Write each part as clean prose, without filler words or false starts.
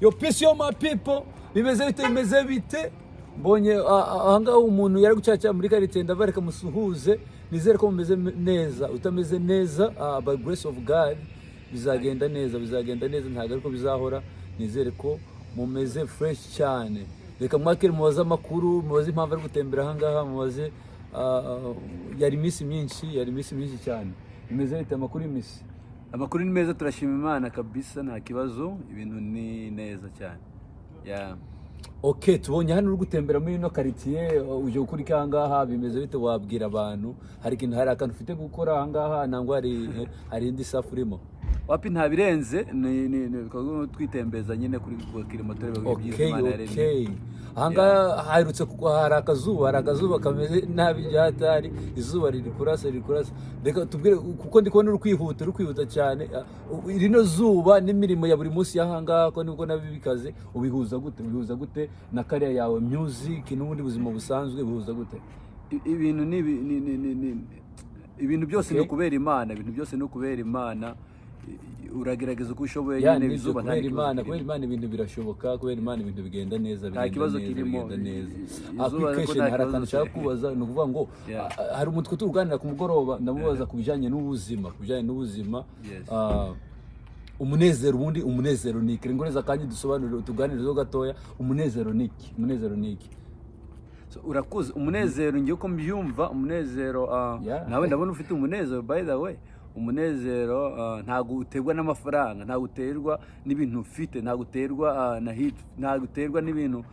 Yo, peace yo, my people. Bimeze bite? Bimeze bite? Mbonye ahangaha umuntu yari gucaca muri karitsiye, ndabareka musuhuze. Nizere ko mumeze neza. Utameze neza, by grace of God bizagenda neza, bizagenda neza, ntabwo ariko bizahora. Nizere ko mumeze fresh cyane. Reka mwakire, mubaze amakuru, mubaze impamvu ari gutembera ahangaha, mubaze yari iminsi myinshi, yari iminsi myinshi cyane. Bimeze bite? Amakuru y'imisi? Amakuru ni meza, turashima Imana kabisa, nta kibazo, ibintu ni neza cyane, yeah. Ok, tubonye hano uri gutembera muri ino karitsiye, uje gukora iki ahangaha? Bimeze bite? Wabwira abantu, hari ikintu, hari akantu ufite gukora ahangaha, nangwa hari indi safu urimo? Wapi, nta birenze, ni twitembeza nyine kuri kirimo, tureba ibyiza Imana yaremye. Okay, ahangaha haherutse kugwa, hari akazuba, hari akazuba kameze nabi byatari, izuba riri kurasa, riri kurasa. Reka tubwire, kuko ndi kubona uri kwihuta, uri kwihuta cyane. Rino zuba n'imirimo ya buri munsi y'ahangaha, ko nibwo nabi bikaze, ubihuza gute? Ubihuza gute na career yawe, music n'ubundi buzima busanzwe, bihuza gute? Ibintu ni ibi- ni ni ni ni ibintu byose ni ukubera Imana, ibintu byose ni ukubera Imana. Uragerageza uko ushoboye Ya, nyine. nibyo, Izuba nta kubera kibazo Imana, kirimo. kubera Imana ibintu birashoboka, kubera Imana ibintu bigenda neza, Nta bigenda kibazo neza, kirimo. bigenda neza. Izuba ariko Application, nta hari kibazo. akantu nshaka kubaza, ni ukuvuga ngo hari umutwe tuganira ku mugoroba, ndamubaza ku bijyanye n'ubuzima, ku bijyanye n'ubuzima. Umunezero, ubundi umunezero ni iki? Ngoreza akanya dusobanurire, tuganireho gatoya. Umunezero ni iki? Umunezero ni iki? So, urakuze. Umunezero, ngiye uko mbyumva, umunezero nawe ndabona ufite umunezero, by the way. Umunezero ntabwo uterwa n'amafaranga, ntabwo uterwa n'ibintu ufite, ntabwo uterwa na hit, ntabwo uterwa n'ibintu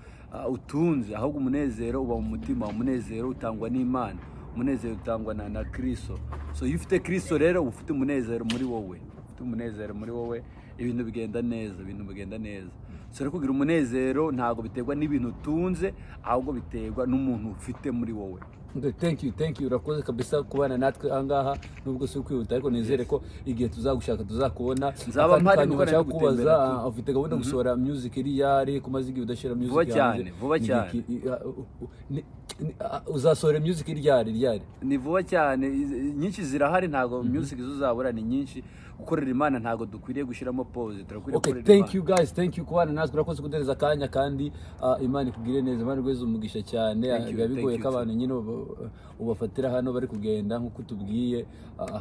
utunze, ahubwo umunezero uba mu mutima. Umunezero utangwa n'Imana, umunezero utangwa na Kristo. So iyo ufite Kristo rero, uba ufite umunezero muri wowe, ufite umunezero muri wowe, ibintu bigenda neza, ibintu bigenda neza. So rero kugira umunezero ntabwo biterwa n'ibintu utunze, ahubwo biterwa n'umuntu ufite muri wowe. Okay, thank you, thank you. Urakoze kabisa kubana natwe ahangaha, nubwo si ukwihuta, ariko nizere ko igihe tuzagushaka tuzakubona. Nzaba Akandi mpari, kantu nuko nshaka nari kubaza, gutembera tu. ufite gahunda yo gusohora music iri ko umaze igihe udashyira music Vuba cyane, hanze? vuba cyane. Uzasohora music ryari ryari? Ni vuba cyane. Nyinshi zirahari, ntabwo music zo uzabura, ni nyinshi. Gukorera Imana ntabwo dukwiriye gushyiramo pause, turakwiriye Okay, gukorera thank Imana. you guys, thank you kubana natwe. Urakoze kuduhereza akanya kandi Imana ikugirire neza, Imana iguheze umugisha cyane. Thank you, Biba bigoye thank ko you. abantu nyine ubafatira hano bari kugenda nk'uko utubwiye.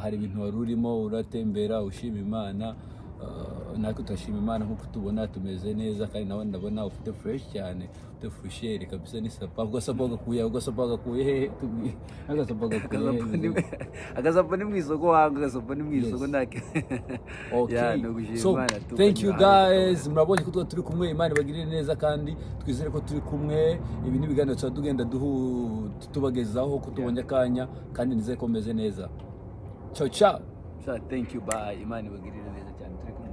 Hari ibintu wari urimo uratembera ushima Imana, natwe turashima Imana nk'uko tubona tumeze neza, kandi nawe ndabona ufite fresh cyane, ufite fraîcheur kabisa. Ni sapa, ugasapa gakuye, ugasapa gakuye hehe? Tubwiye agasapa gakuye hehe? Agasapo ni mu isoko wanga, agasapo ni mu isoko. Yes. Nta Okay. Yeah, ni ugushima So, Imana tu, thank you ukanyura ahantu. guys. Murabonye ko tuba turi kumwe. Imana ibagirire neza kandi twizere ko turi kumwe. Ibi ni ibiganiro tuba tugenda tubagezaho ko tubonye akanya, kandi nizere ko meze neza. Ciao ciao. So, thank you, bye. Imana ibagirire neza cyane, turi kumwe.